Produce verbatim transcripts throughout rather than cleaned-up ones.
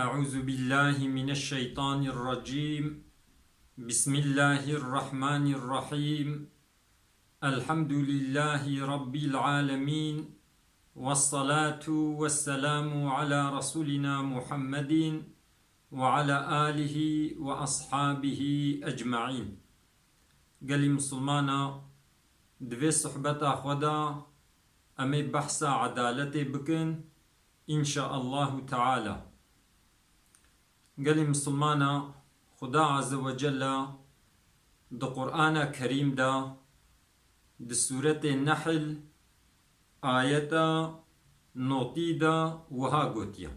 أعوذ بالله من الشيطان الرجيم. بسم الله الرحمن الرحيم. الحمد لله رب العالمين. والصلاة والسلام على رسولنا محمد وعلى آله وأصحابه أجمعين. Gelî Misilmana, di vê sohbeta xwe de em ê behsa edaletê bikin, înşaallahu teala. Gelî Misilmana, Xuda Azze ve Celle di Qur'ana Kerîm de, di sûretê Nehl, ayeta notî de wiha gotiye: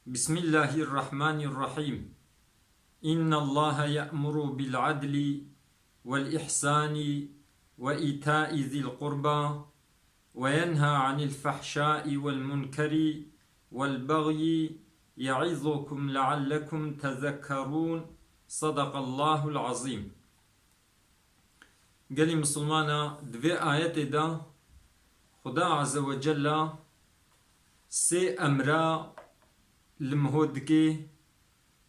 Bismillahirrahmanirrahîm. إن الله يأمر بالعدل والإحسان وإيتاء ذي القربى وينهى عن الفحشاء والمنكر والبغي يعظكم لعلكم تذكرون. صدق الله العظيم. Gelî Misilmana, di vê ayetê de Xuda Azze ve Celle sê emra li miho dike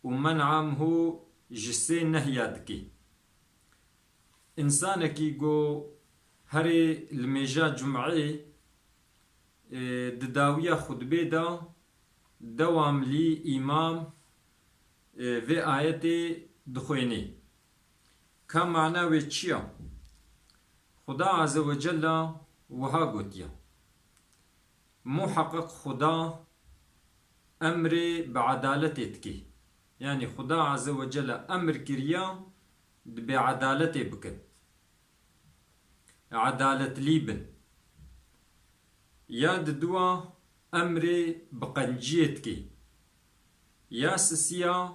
û men'a miho ji sê nehya dike. Însanekî ku herê li mêja cum'ê, e, di dawiya xutbê de dewamlî îmam, e, vê ayetê dixwênê. Ka mana wê çi ya? Xuda Azze ve Celle wiha gotiye: Muheqeq Xuda emrê bi edaletê dike. Yanî Xuda Azze ve Celle emr kiriye, dibê edaletê bikin. Edaletlî bin. Ya diduwa emrê bi qenciyê dike. Ya sisiya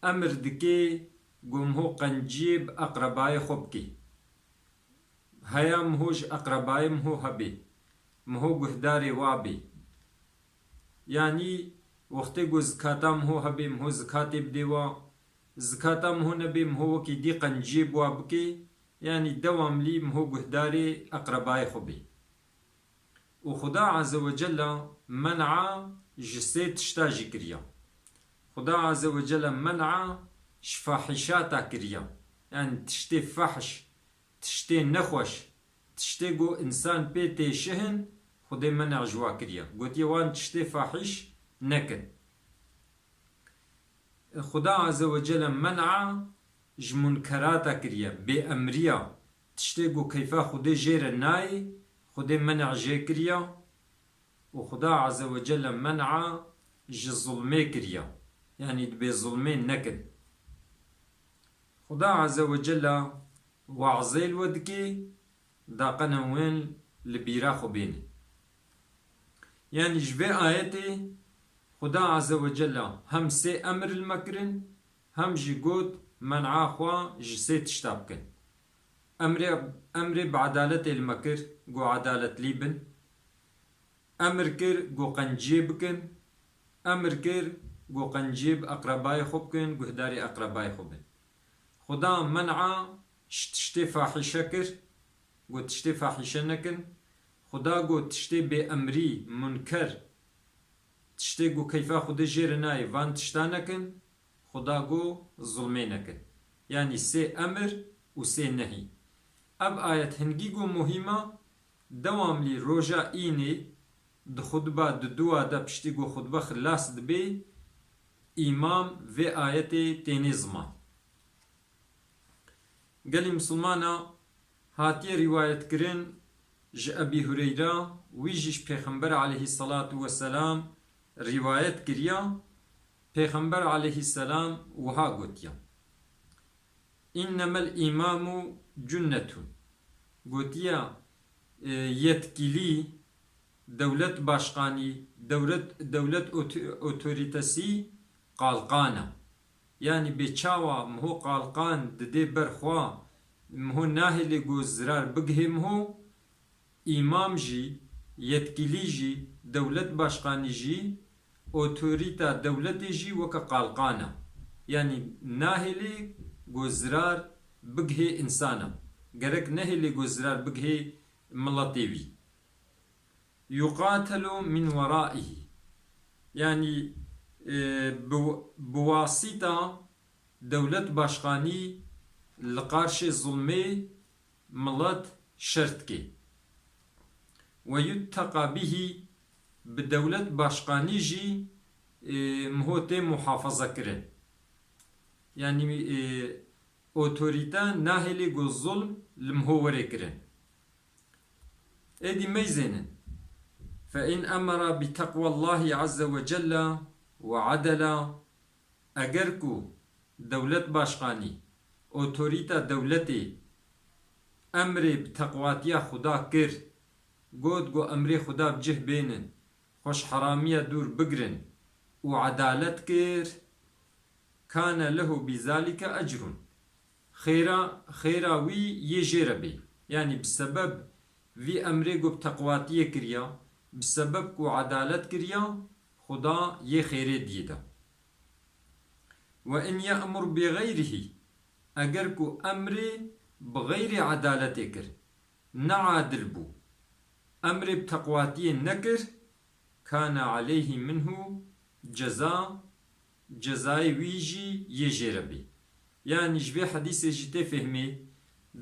emr dike ku miho qenciyê bi eqrebayê xwe bike. Heya miho ji eqrebayê miho hebe, miho guhdarê wa be. Yanî wextê ku zikata miho hebe, miho zikatê bidê wa, zikata miho nebe, miho wekî dî qenciyê bi wa bike, yanî dewamlî miho guhdarê eqrebayê xwe be. Û Xuda Azze ve Celle men'a ji sê tişta jî kiriye. Xuda Azze ve Celle men'a ji fahîşata kiriye. Yanî tiştê fahş, tiştê nexweş, tiştê ku însan pê têşihin, Xwedê men'a ji wa kiriye. Gotiye wan tiştê fahîş nekin. Xuda Azze ve Celle men'a ji munkerata kiriye, bêemriya, tiştê ku keyfa Xwedê jê re nayê, Xwedê men'a jê kiriye. Û Xuda Azze ve Celle men'a ji zulmê kiriye. Yanî dibê zulmê nekin. Xuda Azze ve Celle wazê li we dike, daqene wên li bîra xwe bêne. Yanî ji vê ayetê Xuda Azze ve Celle hem sê emir li me kirin, hem jî got men'a xwe ji sê tişta bikin. Emrê, emrê bi edaletê li me kir, ku edaletlî bin. Emir kir ku qenciyê bikin. Emir kir ku qenciyê bi eqrebayê xwe bikin, guhdarê eqrebayê xwe bin. Xuda men'a ji tiştê fahîşe kir, ku tiştê fahîşe nekin. Xuda ku tiştê bêemrî, munker, tiştê ku keyfa Xwedê jê re nayê, van tişta nekin. Xuda got, zulmê nekin. Yanî sê emir û sê nehî. Ev ayet hingî got muhîm a, dewamlî roja înê di xutba di dua de piştî got xutbe xilas dibe, îmam vê ayetê tênê ziman. Gelî misilmana, hatiye rîwayetkirin ji Ebî Hureyra, wî jî ji Pêxember aleyhisselatu vesselam rîwayet kiriya, Pêxember aleyhisselam wiha gotiya: "Înnemel îmamu cunnetun." Gotiya, e, yetkilî, dewlet başkanî, dewlet, dewlet oto-, otoritesî qalqan e. Yanî bê çawa miho qalqan didê ber xwe, miho nahêlê ku zirar bigihê miho, îmam jî, yetkilî jî, dewlet başkanî jî, otorîta dewletê jî weke qalqan e. Yanî nahêlê ku zirar bigihê însana. Gerek nehêlê ku zirar bigihê miletê wî. "Yuqatelu min weraihi." Yanî, e, bi, bi wasîta dewlet başkanî li qarşê zulmê milet şer dike. Ve yutteqa bihî, bi dewlet başkanî jî, e, miho tê muhafaza kirin. Yanî, e, otorîte nahêlê ku zulm li miho were kirin. Êdî meyzênin. Fe in emera bi teqwallahi azze ve celle ve adela, eger ku dewlet başkanî, otorîta dewletê emrê bi teqwatiya Xuda kir, got ku emrê Xuda bi cih bênin, xwe ji heramiya dûr bigirin û edalet kir, kane lehu bi zalike ecrun. Xêra, xêra wî yê jê re bê. Yanî bi sebeb vî emrê ku bi teqwatiyê kiriya, bi sebeb ku edalet kiriya, Xuda yê xêrê diyê de. Ve in ye'mur bi xeyrihî, eger ku emrê bi xeyrê edaletê kir, ne adil bû, emrê bi teqwatiyê nekir, kane aleyhî minhu ceza, cezayê wî jî yê jê re bê. Yanî ji vê hedîsê jî tê fehmê,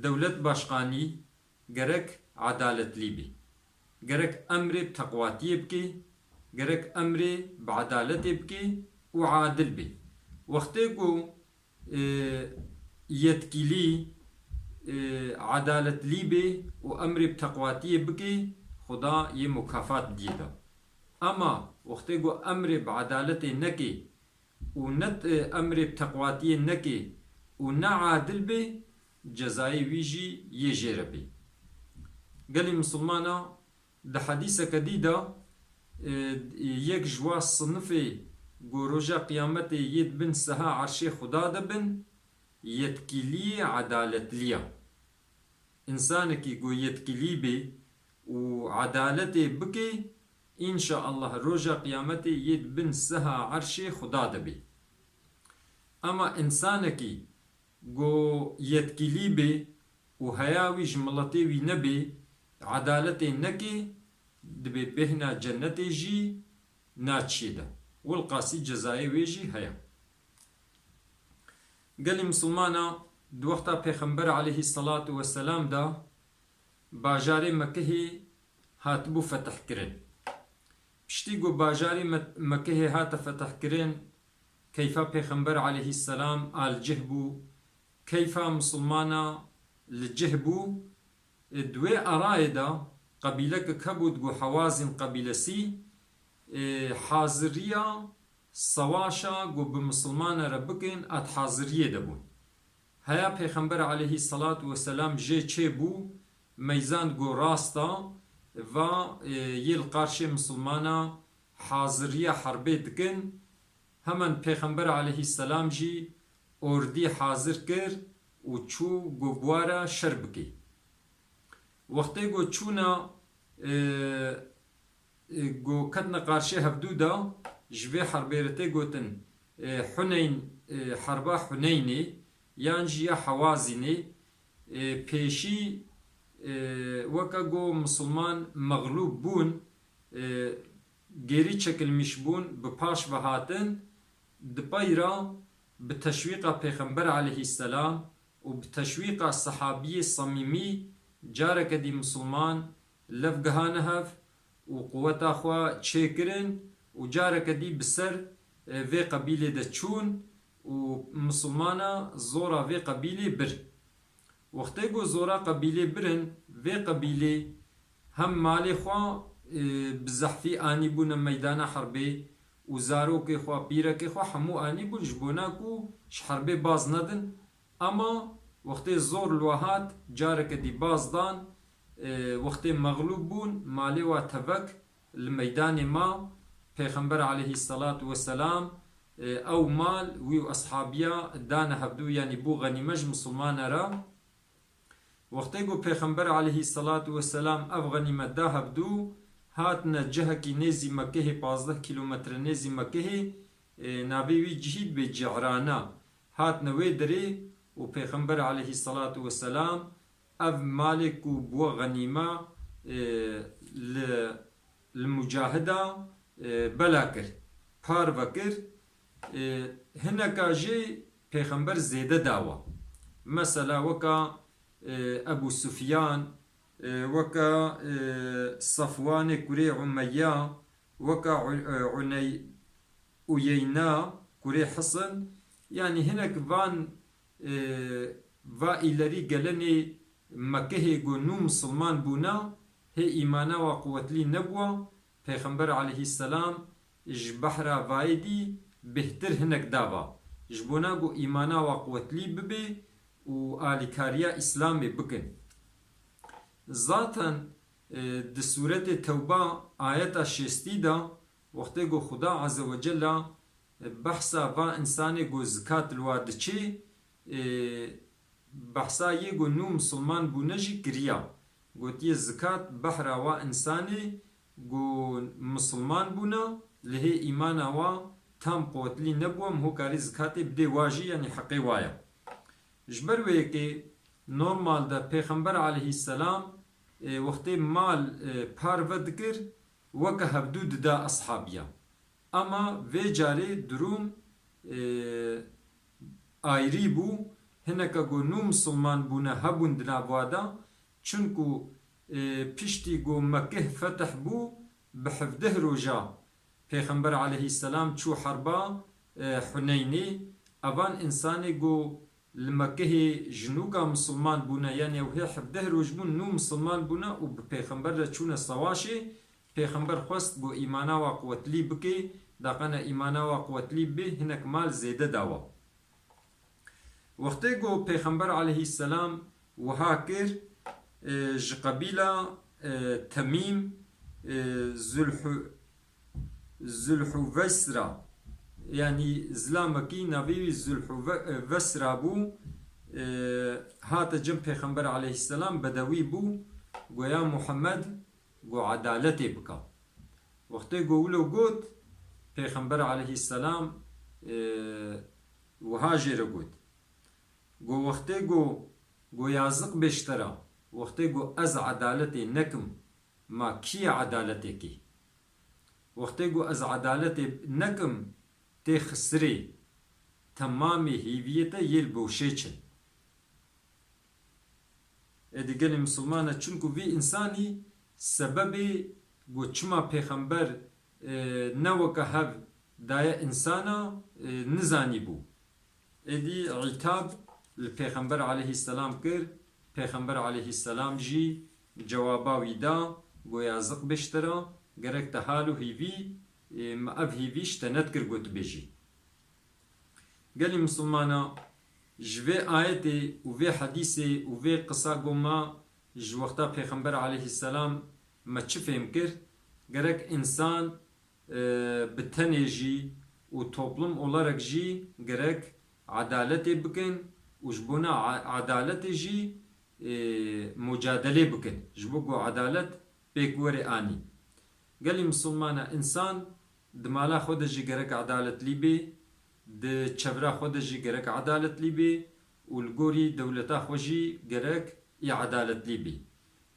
dewlet başkanî gerek edaletlî bê. Gerek emrê bi teqwatiyê bike, gerek emrê bi edaletê bike û adil bê. Wextê ku, e, yetkîlî, e, edaletlî bê û emrê bi teqwatiyê bike, Xuda yê mukafat diyê de. Ama wextê ku emrê bi edaletê neke û ne, e, emrê bi teqwatiyê neke û ne adil bê, cezayê wî jî yê jê re bê. Gelî misilmana di hedîseke dî de, e, yek ji wa sinifê ku roja qiyametê yê di bin seha erşê Xuda de bin, yetkîliyê edaletlî ya. Însanekî ku yetkîlî bê û edaletê bike, înşaallah roja qiyametê yê di bin seha erşê Xuda de bê. Ema însanekî ku yetkîlî bê û heya wî ji miletê wî nebê, edaletê neke, dibê bêhna cennetê jî naçiyê de. Wilqasî cezayê wê jî heye. Gelî misilmana di wexta Pêxember aleyhî selatu weselam de bajarê Mekehê hatibû fetihkirin. Piştî ku bajarê Me-, Mekehê hate fetihkirin, keyfa Pêxember aleyhî selam a li cih bû, keyfa misilmana li cih bû. E, di wê erayê de qebîlekek hebû digo Hewazîn qebîlesî, e, haziriya sewaşa ku bi misilmana re bikin, a di haziriyê de bûn. Heya Pêxember aleyhî selatu weselam jê çêbû, meyzand ku rasta va, e, yê li qarşê misilmana haziriya herbê dikin. Hemen Pêxember aleyhî selam jî ordî hazir kir û çû ku bi wa re şer bikê. Wextê ku çûna, e, e, ku ketine qarşê hevdû de, ji vê herbê re tê gotin, e, Huneyn, e, herba Huneynê yan jî ya Hewazînê, e, pêşî, e, weke ku misilman mexlûb bûn, e, gêrî çekilmiş bûn, bi paş ve hatin, di pey re bi teşwîqa Pêxember aleyhî selam û bi teşwîqa sehabiyê semîmî careke dî misilman lev gihane hev û quweta xwe çêkirin û careke dî bi ser, e, vê qebîlê de çûn û misilmana zora vê qebîlê bir. Wextê ku zora qebîlê birin, vê qebîlê hem malê xwe, e, bi zehfî anîbûne meydana herbê û zarokê xwe, pîrekê xwe hemû anîbûn ji bona ku ji herbê baz nedin. Ema wextê zor li we hat, careke dî baz dan, e, wextê mexlûb bûn, malê we tevek li meydanê ma, Pêxember aleyhî selatu weselam, e, ew mal wî û eshabiya dane hevdû, yanî bû xenîme ji misilmana re. Wextê ku Pêxember aleyhî selatu weselam ev xenîmet da hevdû, hatine cihekî nêzî Mekehê, pazdeh kîlometre nêzî Mekehê, e, navê wî cihî dibê Cî'rana. Hatine wê derê û Pêxember aleyhî selatu weselam ev malê ku bû xenîme, e, li, li mucahida, e, bela kir. parve kir, e, hineka jî pêxember zêde dawa. Mesela weka, e, Ebû Sufyan, e, weka, e, Safwanê kurê Umeyya, weka U-, e, Uney-, Uyeyna kurê Hisin, yanî hinek van, e, va îlerî gelenê Mekehê ku nû misilman bûna, hê îmana wa quwetlî nebûwa, Pêxember aleyhisselam ji behra vayê dî bêhtir hinek dava. Ji bona ku îmana wa quwetlî bibe û alîkariya Îslamê bikin. Zaten, e, di sûretê Tewba ayeta şêstî de wextê ku Xuda Azze ve Cella, e, behsa va însanê ku zikat li wa diçê, e, behsa yê ku nû misilman bûne jî kiriya. Gotiye zikat behra wa însanê ku misilman bûne, lihê îmana wa tam quwetlî nebûwe, miho karî zikatê bidê wa jî, yanî heqê wa ye. Ji ber wê yekê normal de Pêxember aleyhisselam, e, wextê mal, e, parve dikir, weke hevdû dida eshabiya. Ama vê carê durum, e, ayrî bû. Hineke ku nû misilman bûne hebûn di nav wa de. Çunku, e, piştî ku Mekeh fetih bû, bi hevdeh roja Pêxember aleyhisselam çû herba, e, Huneynê. Evan însanê ku li Mekehê ji nûka misilman bûne, yanî ew hê hevdeh roj bûn nû misilman bûne û bi Pêxember re çûne sewaşê. Pêxember xwest ku îmana wa quwetlî bike, daqene îmana wa quwetlî bê, hinek mal zêde dawa. Wextê ku Pêxember aleyhisselam wiha kir, e, ji qebîla, e, Temîm, e, Zulhu-, Zulhuvesra, yanî zilamekî navê wî Zulhuve-, e, Vesra bû, e, hate cem Pêxember aleyhisselam, bedewî bû, goya Muhammed, go edaletê bika. Wextê go wilo got, Pêxember aleyhisselam, e, wiha jê re got. Go wextê go, go yaziq bê ji te re, wextê go ez edaletê nekim, ma kî ye edaletê kê? Wextê go ez edaletê nekim, tê xisirê, temamê hîviyê te yê li boşê çin. Êdî gelê misilman e, çunku vî însanî sebebê ku çima pêxember, e, ne weke hev daye însana, e, nizanîbû. Êdî îtab li pêxember aleyhisselam kir, pêxember aleyhisselam jî cewaba wî da, goya ziq bê ji te re, gerek te hal û hîvî, e, me ev hîvî ji te nedikir ku tu bêjî. Gelî misilmana, ji vê ayetê û vê hedîsê û vê qisa ku ma ji wexta Pêxember aleyhisselam me çi fêm kir? Gerek însan, e, bi tenê jî û toplum olarek jî gerek edaletê bikin û ji bona a-, edaletê jî, e, mucadelê bikin. Ji bo ku edalet pêk were anî. Gelî misilmana, însan di mala xwe de jî gerek edaletlî bê, di çevra xwe de jî gerek edaletlî bê û li gorî dewleta xwe jî gerek î edaletlî bê.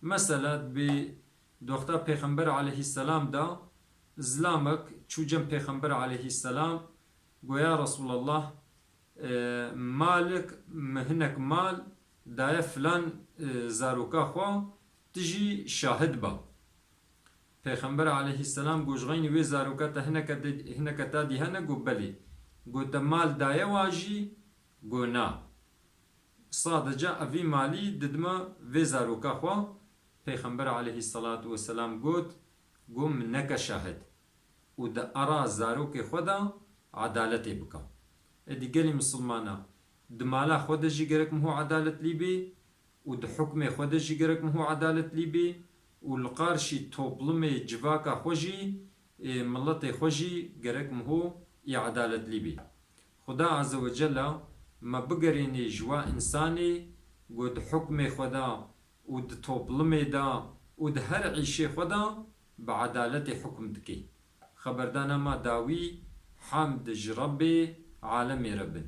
Mesela dibê di wexta Pêxember aleyhisselam de zilamek çû cem Pêxember aleyhisselam, goya Resulallah, e, malik min hinek mal daye filan, e, zaroka xwe, tu jî şahid be. Pêxember aleyhisselam go ji xeynî wê zaroka te hineke de-, hineke ta dî hene? Go belê. Go te mal daye wa jî? Go na. Sadece evî malî didime vê zaroka xwe. Pêxember aleyhisselatu vesselam got, go min neke şahid û di ara zarokê xwe de edaletê bike. Êdî gelî misilmana, di mala xwe de jî gerek miho edaletlî bê û di hukmê xwe de jî gerek miho edaletlî bê û li qarşî toplumê, civaka xwe jî, ê, miletê xwe jî gerek miho î edaletlî bê. Xuda Azze ve Celle me bigerînê ji wa însanê ku di hukmê xwe de û di toplumê de û di her îşê xwe de bi edaletê hukm dike. Xeberdana me dawî, hemd ji Rebbê alemê re bin.